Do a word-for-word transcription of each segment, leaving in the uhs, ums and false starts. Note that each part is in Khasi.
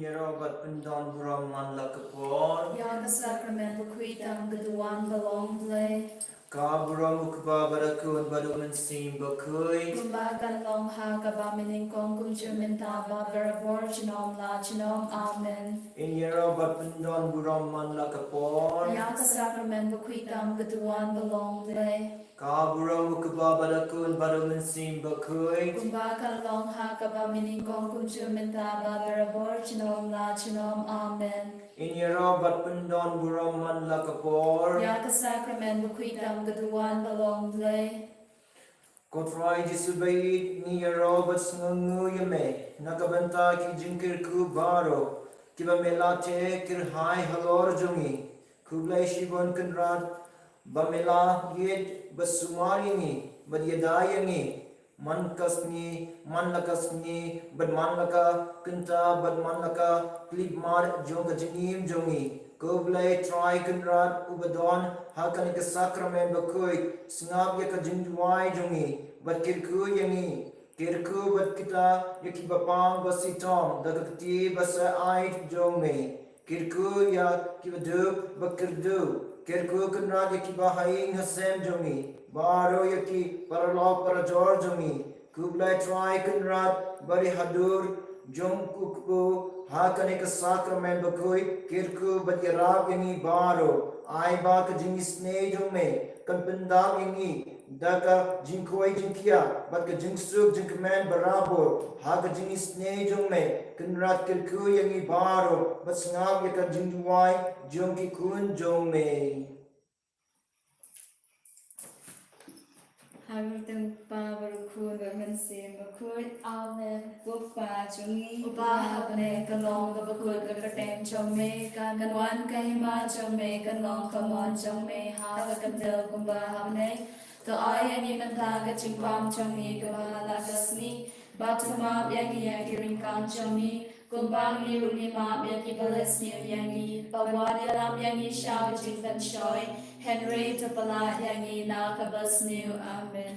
Ïaroh bad pyndon burom man la ka por. Ïa ka sakramen bakhuid tang ka duwan ba long Blei. Ka burom u Kpa bad u Khun bad u Mynsiem Bakhuid. Kumba ka long ha kaba mynnyngkong kumjuh mynta bad barabor junom la junom. Amen. Ïaroh bad pyndon burom man la ka por. Ïa ka sakramen bakhuid tang ka duwan ba long Blei. Ka burom u Kpa bad u Khun bad u Mynsiem Bakhuid. Kumba ka long ha kaba mynnyngkong kumjuh mynta bad barabor junom la junom. Amen. Ïaroh bad pyndon burom man la ka por. Ïa ka sakramen bakhuid tang ka duwan ba long Blei. Ko Trai Jisu baieit, ngi ïaroh bad sngewnguh ïa me na ka bynta ki jingkyrkhu baroh kiba me la teh kyrhai halor jong ngi. Khublei shibun Kynrad ba me la ïeit bad sumar ïa ngi bad ïada ïa ngi man ka sngi man la ka sngi bad man la ka kynta bad man la ka khyllipmat jong ka jingim jong ngi. Khublei Trai Kynrad uba don ha kane ka sakramen bakhuid, sngap ïa ka jingduwai jong ngi bad kyrkhu ïa ngi. Kyrkhu bad kita ïa kiba pang ba shitom da ka kti ba shai jong me. Kyrkhu ïa kiba duk bad kyrduh. Kyrkhu Kynrad ïa kiba ha ïing ha sem jong ngi, baroh ïa ki paralok parajor jong ngi. Khublei Trai Kynrad ba ri hadur jong u kpu ha kane ka sakramen bakhuid, kyrkhu bad ïarap ïa ngi baroh. Ai ba ka jingisynei jong me kan pyndap ïa ngi da ka jingkhwai jingkhiah bad ka jingsuk jingkmen barabor ha ka jingisynei jong me. Kynrad kyrkhu ïa ngi baroh bad sngap ïa ka jingduwai jong ki khun jong me. Ha ka kyrteng u Kpa bad u Khun bad u Mynsiem Bakhuid. Amen. Ko Kpa jong ngi uba ha bneng, ka long kaba kut ka kyrteng jong me, kan wan ka hima jong me, kan long ka mon jong me ha ka khyndew kumba ha bneng. To ai ïa ngi mynta ka jingbam jong ngi kaba ha la ka sngi. Bad to map ïa ngi ïa ki ryngkang jong ngi, kumba ngi ruh ngi map ïa kiba leh sniew ïa ngi. Bad wat ïalam ïa ngi sha ka jingpynshoi, hynrei to pyllait ïa ngi na kaba sniew. Amen.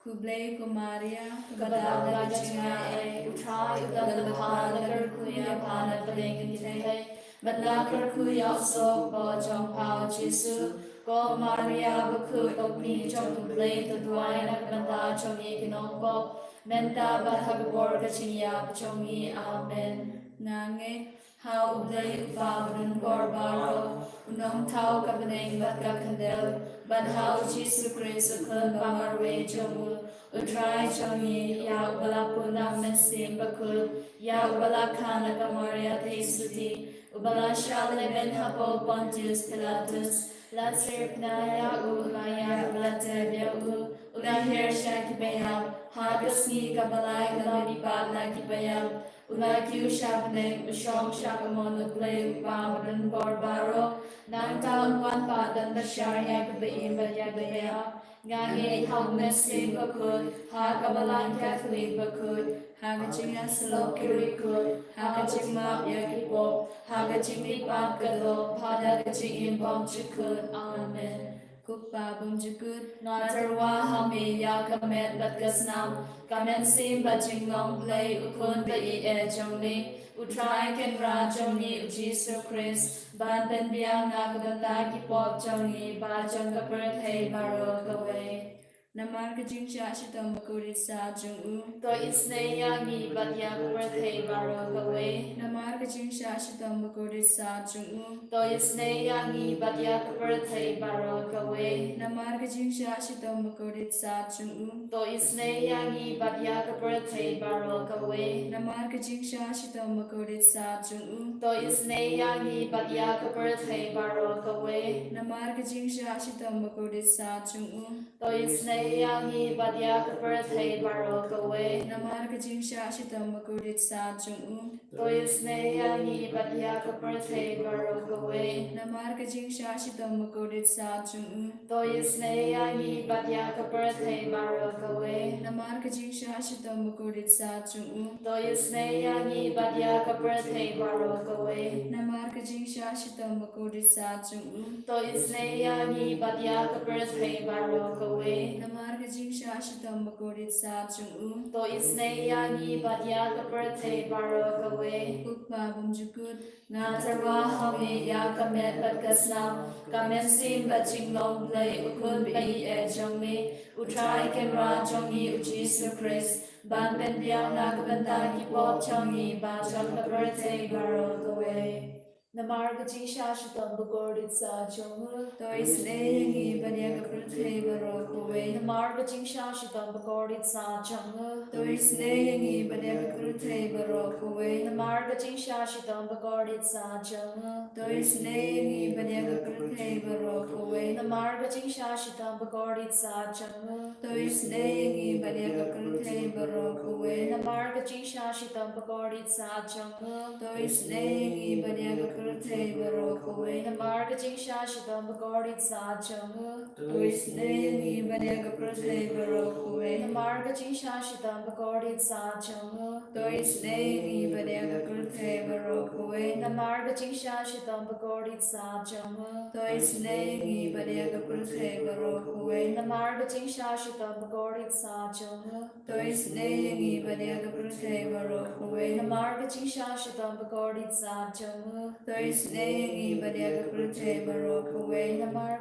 Khublei ko Maria, kaba dap da ka jingaiei, u Trai u don bad pha, la kyrkhu ïa pha na pdeng ki kynthei, bad la kyrkhu ïa u soh u kpoh jong pha u Jisu. Ko Maria bakhuid, ko Kmie jong u Blei, to duwai na ka bynta jong ngi ki nongpop, mynta bad ha ka por ka jingïap jong ngi. Amen. Nga ngeit ha u Blei u Kpa badonbor baroh, u nongthaw ka bneng bad ka khyndew, bad ha u Jisu Khrist u Khun ba marwei jong u, u Trai jong ngi, ïa uba la pun da u Mynsiem Bakhuid, ïa uba la kha na ka Maria Theisotti, uba la shah lehbeiñ hapoh Pontius Pilatus, la syrphna ïa u, la ïap, la tep ïa u, u la hiar sha kiba ïap, ha ka sngi kaba lai u la mihpat na kiba ïap, u la kiew sha bneng, u shong sha ka mon u Blei u Kpa badonbor baroh. Nangta un wan pat ban bishar ïa kiba im bad ïa kiba ïap. Nga ngeit ha u Mynsiem Bakhuid, ha ka Balang Katholik bakhuid, ha ka jingïasyllok ki riewkhuid, ha ka jingmap ïa ki pop, ha ka jingmihpat ka doh, bad ha ka jingim bymjukut. Amen. Ko Kpa bymjukut, nga tyrwa ha me ïa ka met bad ka snam, ka mynsiem bad jinglong Blei, u Khun ba ïeit jong me, u Trai Kynrad jong ngi u Jisu Khrist, ban pynbiang na ka bynta ki pop jong ngi bad jong ka pyrthei baroh kawei. Namar ka jingshah shitom bakhuid sah jong u, to isynei ïa ngi bad ïa ka pyrthei baroh kawei. Namar ka jingshah shitom bakhuid sah jong u, to isynei ïa ngi bad ïa ka pyrthei baroh kawei. Namar ka jingshah shitom bakhuid sah jong u, to isynei ïa ngi bad ïa ka pyrthei baroh kawei. Namar ka jingshah shitom bakhuid sah jong u, to isynei ïa ngi bad ïa ka pyrthei baroh kawei. Namar ka jingshah shitom bakhuid sah jong u, to isynei ïa ngi bad ïa ka pyrthei baroh kawei. Namar ka jingshah shitom bakhuid sah jong u, to isynei ïa ngi bad ïa ka pyrthei baroh kawei. Namar ka jingshah shitom bakhuid sah jong u, to isynei ïa ngi bad ïa ka pyrthei baroh kawei. Namar ka jingshah shitom bakhuid sah jong u, to isynei ïa ngi bad ïa ka pyrthei baroh kawei. Namar ka jingshah shitom bakhuid sah jong u, to isynei ïa ngi bad ïa ka pyrthei baroh kawei. Namar ka jingshah shitom bakordit sah jong u. To isynei ïa ngi bad ïa ka pyrthei baroh kawei. Ko Kpa bymjukut. Nga tyrwa ha me ïa ka met bad ka snam, ka mynsiem bad jinglong Blei u Khun ba ïeit jong me, U Trai Kynrad jong ngi U Jisu Khrist, ban pynbiang na ka bynta ki pop jong ngi bad jong ka pyrthei baroh kawei. Namar ka jingshah shitom bakordit sah jong u. To isynei ïa ngi bad ïa ka pyrthei baroh kawei. Namar ka jingshah shitom bakordit sah jong u. To isynei ïa ngi bad ïa ka pyrthei baroh kawei. Namar ka jingshah shitom bakordit sah jong u. To isynei ïa ngi bad ïa ka pyrthei baroh kawei. Namar ka jingshah shitom bakordit sah jong u. To isynei ïa ngi bad ïa ka pyrthei baroh kawei. Namar ka jingshah shitom bakordit sah jong u. To isynei ïa ngi bad ïa ka pyrthei baroh kawei. Namar ka jingshah shitom bakordit sah jong u. To isynei ïa ngi bad ïa ka pyrthei baroh kawei. Namar ka jingshah shitom bakordit sah jong u. To isynei ïa ngi bad ïa ka pyrthei baroh kawei. Namar ka jingshah shitom bakordit sah jong u. To isynei ïa ngi bad ïa ka pyrthei baroh kawei. Namar ka jingshah shitom bakordit sah jong u. To isynei ïa ngi bad ïa ka pyrthei baroh kawei. Namar ka jingshah shitom bakordit sah jong u. To isynei ïa ngi bad ïa ka pyrthei baroh kawei. Namar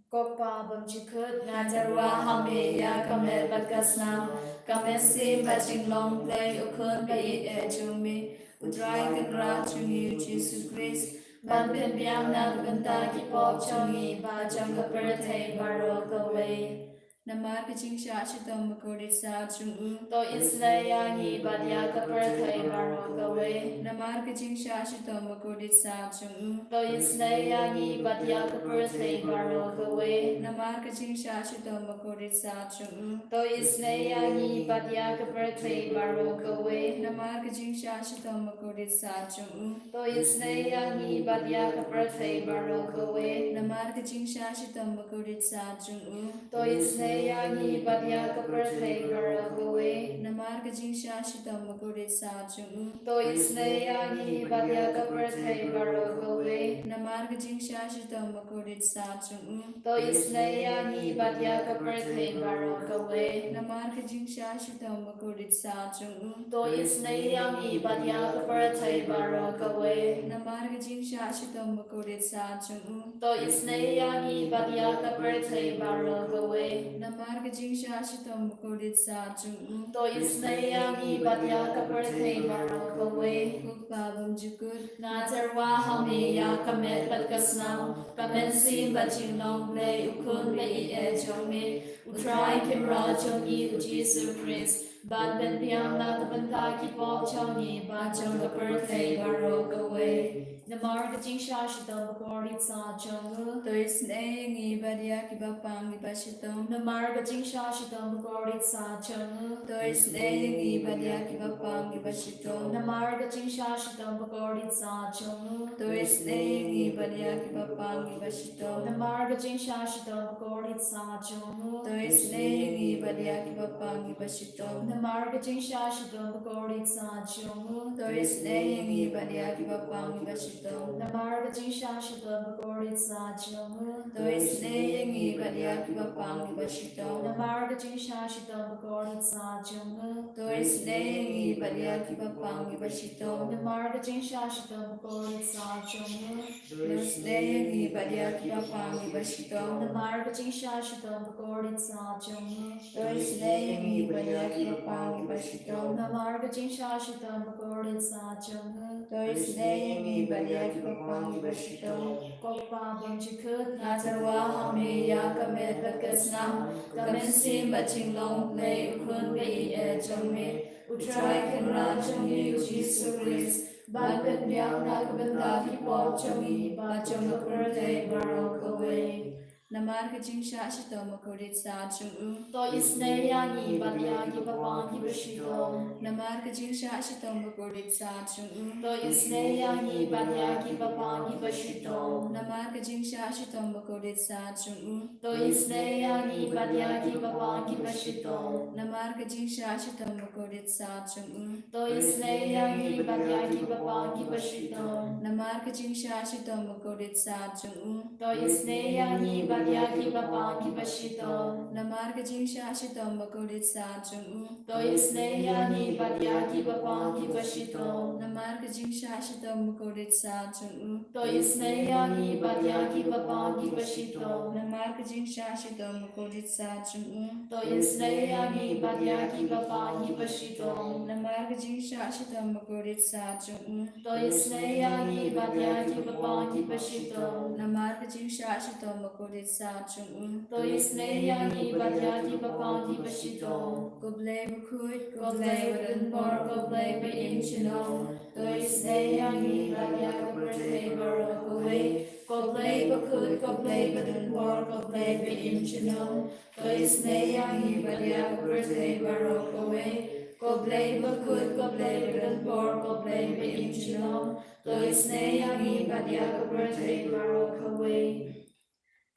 Ko Kpa bymjukut, nga tyrwa ha me ïa ka met bad ka snam, ka mynsiem bad jinglong Blei u Khun ba ïeit jong me, U Trai Kynrad jong ngi U Jisu Khrist, ban pynbiang na ka bynta ki pop jong ngi bad jong ka pyrthei baroh kawei. Namar ka jingshah shitom bakordit sah jong u. To isynei ïa ngi bad ïa ka pyrthei baroh kawei. Namar ka jingshah shitom bakordit sah jong u. To isynei ïa ngi bad ïa ka pyrthei baroh kawei. Namar ka jingshah shitom bakordit sah jong u. To isynei ïa ngi bad ïa ka pyrthei baroh kawei. Namar ka jingshah shitom bakordit sah jong u. To isynei ïa ngi bad ïa ka pyrthei baroh kawei. Namar ka jingshah shitom bakordit sah jong u. To isynei ïa ngi bad ïa ka pyrthei baroh kawei. Namar ka jingshah shitom bakordit sah jong u. To isynei ïa ngi bad ïa ka pyrthei baroh kawei. Namar ka jingshah shitom bakordit sah jong u. To isynei ïa ngi bad ïa ka pyrthei baroh kawei. Namar ka jingshah shitom bakordit sah jong u. To isynei ïa ngi bad ïa ka pyrthei baroh kawei. Namar ka jingshah shitom bakordit sah jong u. To isynei ïa ngi bad ïa ka pyrthei baroh kawei. Namar ka jingshah shitom bakordit sah jong u. To isynei ïa ngi bad ïa ka pyrthei baroh kawei. Ko Kpa bymjukut. Nga tyrwa ha me ïa ka met bad ka snam, ka mynsiem bad jinglong Blei u Khun ba ïeit jong me, U Trai Kynrad jong ngi U Jisu Khrist, ban pynbiang na ka bynta ki pop jong ngi bad jong ka pyrthei baroh kawei. Namar ka jingshah shitom bakordit sah jong u. To isynei ïa ngi bad ïa kiba pang kiba shitom. Namar ka jingshah shitom bakordit sah jong u. To isynei ïa ngi bad ïa kiba pang kiba shitom. Namar ka jingshah shitom bakordit sah jong u. To isynei ïa ngi bad ïa kiba pang kiba shitom. Namar ka jingshah shitom bakordit sah jong u. To isynei ïa ngi bad ïa kiba pang kiba shitom. Namar ka jingshah shitom bakordit sah jong u. To isynei ïa ngi bad ïa kiba pang kiba shitom. Namar ka jingshah shitom bakordit sah jong u. To isynei ïa ngi bad ïa kiba pang kiba shitom. Namar ka jingshah shitom bakordit sah jong u. To isynei ïa ngi bad ïa kiba pang kiba shitom. Namar ka jingshah shitom bakordit sah jong u. To isynei ïa ngi bad ïa kiba pang kiba shitom. Namar ka jingshah shitom bakordit sah jong u. To isynei ïa ngi bad ïa kiba pang kiba shitom. Namar ka jingshah shitom bakordit sah jong u. To isynei ïa ngi bad ïa kiba pang kiba shitom. Ko Kpa bymjukut, nga tyrwa ha me ïa ka met bad ka snam, ka mynsiem bad jinglong Blei u Khun ba ïeit jong me, U Trai Kynrad jong ngi U Jisu Khrist, ban pynbiang na ka bynta ki pop jong ngi bad jong ka pyrthei baroh kawei. Namar ka jingshah shitom bakordit sah jong u. To isynei ïa ngi bad ïa kiba pang kiba shitom. Namar ka jingshah shitom bakordit sah jong u. To isynei ïa ngi bad ïa kiba pang kiba shitom. Namar ka jingshah shitom bakordit sah jong u. To isynei ïa ngi bad ïa kiba pang kiba shitom. Namar ka jingshah shitom bakordit sah jong u. To isynei ïa ngi bad ïa kiba pang kiba shitom. Namar ka jingshah shitom bakordit sah jong u. To isynei ïa ngi bad ïa kiba pang kiba shitom. Namar ka jingshah shitom bakordit sat jong u. To isynei ïa ngi bad ïa kiba pang kiba shitom. Namar ka jingshah shitom bakordit sat jong u. To isynei ïa ngi bad ïa kiba pang kiba shitom. Namar ka jingshah shitom bakordit sat jong u. To isynei ïa ngi bad ïa kiba pang kiba shitom. Namar ka jingshah shitom bakordit sat jong u. To isynei ïa ngi bad ïa kiba pang kiba shitom. Namar ka jingshah shitom bakordit sat jong u. To isynei ïa ngi bad ïa kiba pang kiba shitom. Ko Blei bakhuid, ko Blei badonbor, ko Blei ba im junom. To isynei ïa ngi bad ïa ka pyrthei baroh kawei. Ko Blei bakhuid, ko Blei badonbor, ko Blei ba im junom. To isynei ïa ngi bad ïa ka pyrthei baroh kawei. Ko Blei bakhuid, ko Blei badonbor, ko Blei ba im junom. To isynei ïa ngi bad ïa ka pyrthei baroh kawei.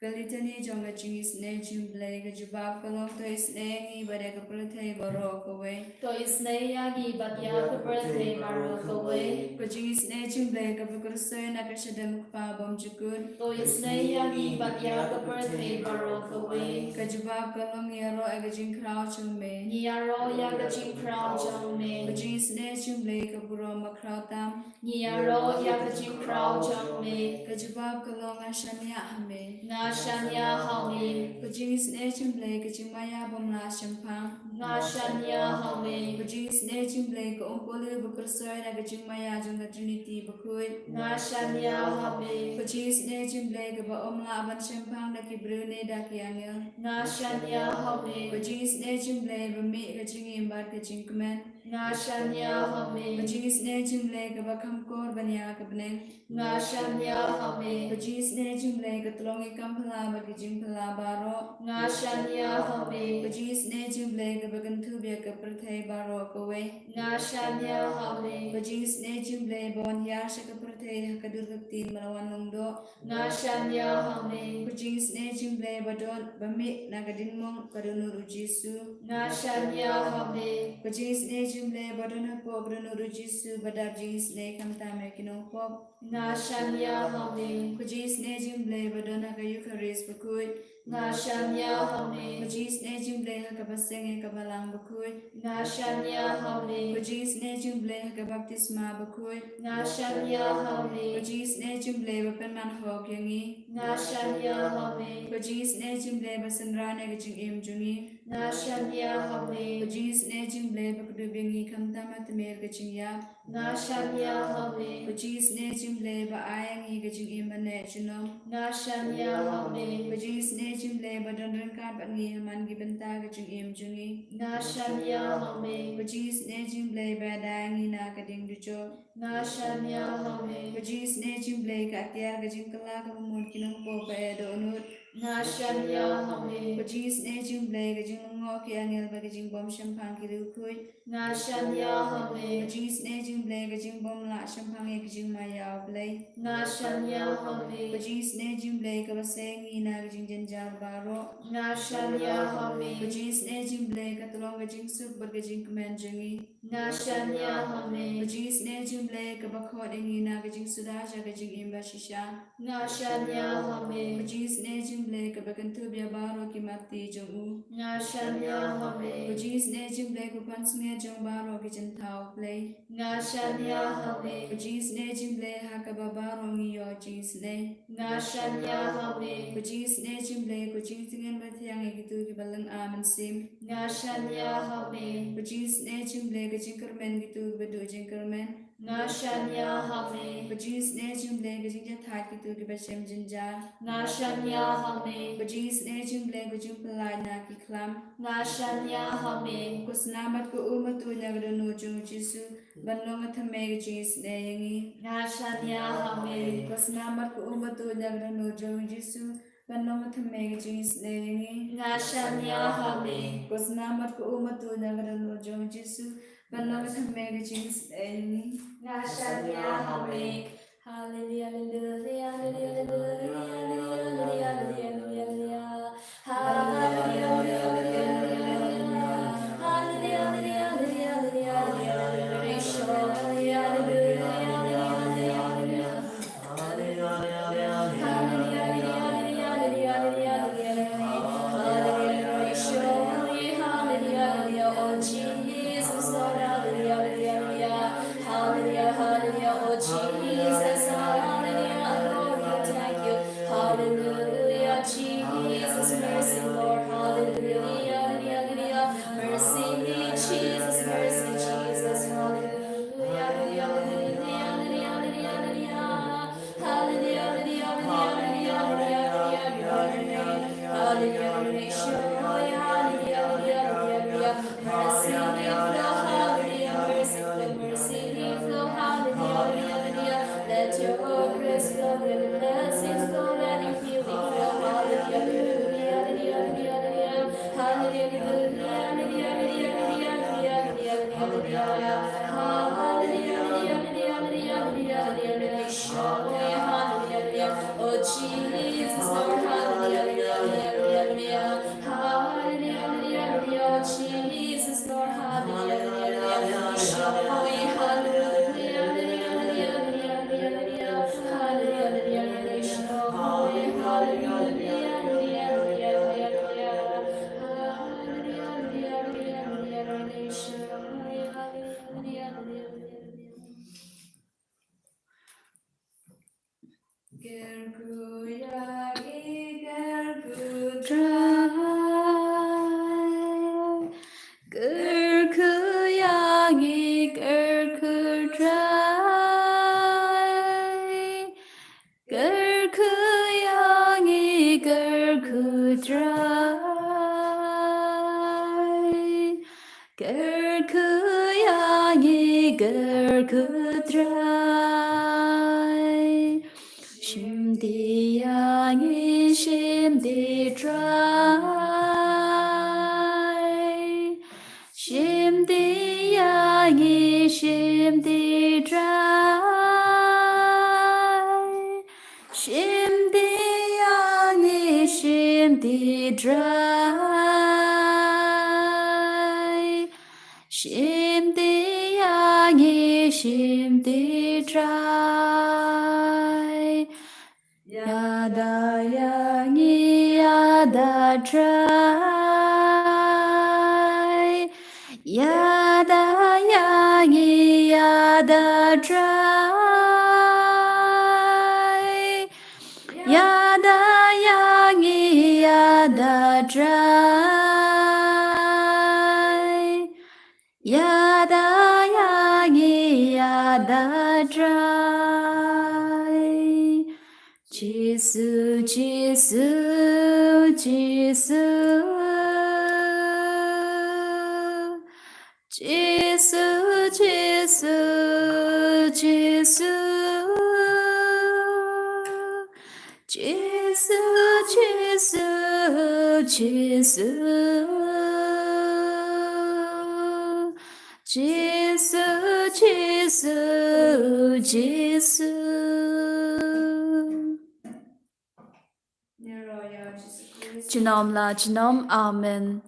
Ka litany jong ka jingisynei jong u Blei, ka jubab ka long: To isynei ïa ngi bad ïa ka pyrthei baroh kawei. To isynei ïa ngi bad ïa ka pyrthei baroh kawei. Ka jingisynei jong u Blei kaba kyrsoi na ka shadem u Kpa bymjukut. To isynei ïa ngi bad ïa ka pyrthei baroh kawei. Ka jubab ka long: Ngi ïaroh ïa ka jingkhraw jong me. Ngi ïaroh ïa ka jingkhraw jong me. Ka jingisynei jong u Blei ka burom bakhraw tam. Ngi ïaroh ïa ka jingkhraw jong me. Ka jubab ka long: Nga shaniah ha me. Nga shaniah ha me. Ka jingisynei jong u Blei ka jingmaïa bym lah shemphang. Nga shaniah ha me. Ka jingisynei jong u Blei ka umpohliew ba kyrsoi na ka jingmaïa jong ka Trinity bakhuid. Nga shaniah ha me. Ka jingisynei jong u Blei kaba ym lah ban shemphang da ki briew ne da ki angel. Nga shaniah ha me. Ka jingisynei jong u Blei ba mih ka jingim bad ka jingkmen. Nga shaniah ha me. Ka jingisynei jong u Blei kaba kham kor ban ïa ka bneng. Nga shaniah ha me. Ka jingisynei jong u Blei ka tlong ïa ki kam phylla bad ki jingphylla baroh. Nga shaniah ha me. Ka jingisynei jong u Blei kaba kynthup ïa ka pyrthei baroh kawei. Nga shaniah ha me. Ka jingisynei jong u Blei ba wan hiar sha ka pyrthei ha ka dur ka ktien ba la wan lyngdoh. Nga shaniah ha me. Ka jingisynei jong u Blei ba don, ba mih na ka diengmong, ka dohnud u Jisu. Nga shaniah ha me. Ka jingisynei jong u Blei ba don hapoh ka dohnud u Jisu, ba dap jingisynei khamtam ïa ki nongpop. Nga shaniah ha me. Ka jingisynei jong u Blei ba don ha ka Eukharist bakhuid. Nga shaniah ha me. Ka jingisynei jong u Blei ha kaba seng ïa ka Balang bakhuid. Nga shaniah ha me. Ka jingisynei jong u Blei ha ka baptisma bakhuid. Nga shaniah ha me. Ka jingisynei jong u Blei ba pynman hok ïa ngi. Nga shaniah ha me. Ka jingisynei jong u Blei ba synran ïa ka jingim jong ngi. Nga shaniah ha me. Ka jingisynei jong u Blei ba kdup ïa ngi khamtam ha tmier ka jingïap. Nga shaniah ha me. Ka jingisynei jong u Blei ba ai ïa ngi ka jingim ban neh junom. Nga shaniah ha me. Ka jingisynei jong u Blei ba don ryngkat bad ngi ha man ki bynta ka jingim jong ngi. Nga shaniah ha me. Ka jingisynei jong u Blei ba ïada ïa ngi na ka diengdujok. Nga shaniah ha me. Ka jingisynei jong u Blei ka atiar ka jingkylla kaba mut ki nongpop ba eh dohnud. Nga shaniah ha me. Ka jingisynei jong u Blei ka jinglyngngoh ki angel bad ka jingbym shemphang ki riewkhuid. Nga shaniah ha me. Ka jingisynei jong u Blei ka jingbym lah shemphang ïa ka jingmaïa u Blei. Nga shaniah ha me. Ka jingisynei jong u Blei kaba sei ïa ngi na ka jingjynjar baroh. Nga shaniah ha me. Ka jingisynei jong u Blei ka tlong ka jingsuk bad ka jingkmen jong ngi. Nga shaniah ha me. Ka jingisynei jong u Blei kaba khot ïa ngi na ka jingsuda sha ka jingim bashisha. Nga shaniah ha me. Ka jingisynei jong u Blei kaba kynthup ïa baroh ki matti jong u. Nga shaniah ha me. Ka jingisynei jong u Blei ka pansngiat jong baroh ki jingthaw u Blei. Nga shaniah ha me. Ka jingisynei jong u Blei ha kaba baroh ngi ïoh jingisynei. Nga shaniah ha me. Ka jingisynei jong u Blei ka jingtngen bathiang ïa kito kiba lynga mynsiem. Nga shaniah ha me. Ka jingisynei jong u Blei ka jingkyrmen kito kiba duh jingkyrmen. Nga shaniah ha me. Ka jingisynei jong u Blei ka jingjahthait kito kiba shem jynjar. Nga shaniah ha me. Ka jingisynei jong u Blei ka jingpyllait na ki khlam. Nga shaniah ha me. Ko snam bad ko um ba tuid na ka dohnud jong u Jisu ban long ka thymmei ka jingisynei ïa ngi. Nga shaniah ha me. Ko snam bad ko um ba tuid na ka dohnud jong u Jisu ban long ka thymmei ka jingisynei ïa ngi. Nga shaniah ha me. Ko snam bad ko um ba tuid na ka dohnud jong u Jisu ban long ka thymmei ka jingisynei ïa ngi. Nga shaniah ha me. Hallelujah, hallelujah, hallelujah, hallelujah. Kyrkhu ïa ngi, kyrkhu Trai. Kyrkhu ïa ngi, kyrkhu Trai. Kyrkhu ïa ngi, kyrkhu Trai. Kyrkhu ïa ngi, kyrkhu Trai. Shim ti ïa ngi, shim ti Trai. Shim ti ïa ngi, shim ti Trai. Shim ti ïa ngi, shim ti Trai. Shim ti ïa ngi, shim ti Trai. Ïada ïa ngi, ïada Trai. Ïada ïa ngi, ïada Trai. Ïada ïa ngi, ïada Trai. Ïada ïa ngi, ïada Trai. Jisu, Jisu, Jisu. Jisu, Jisu, Jisu. Jisu, Jisu, Jisu. Jisu, Jisu, Jisu. Junom la junom, amen.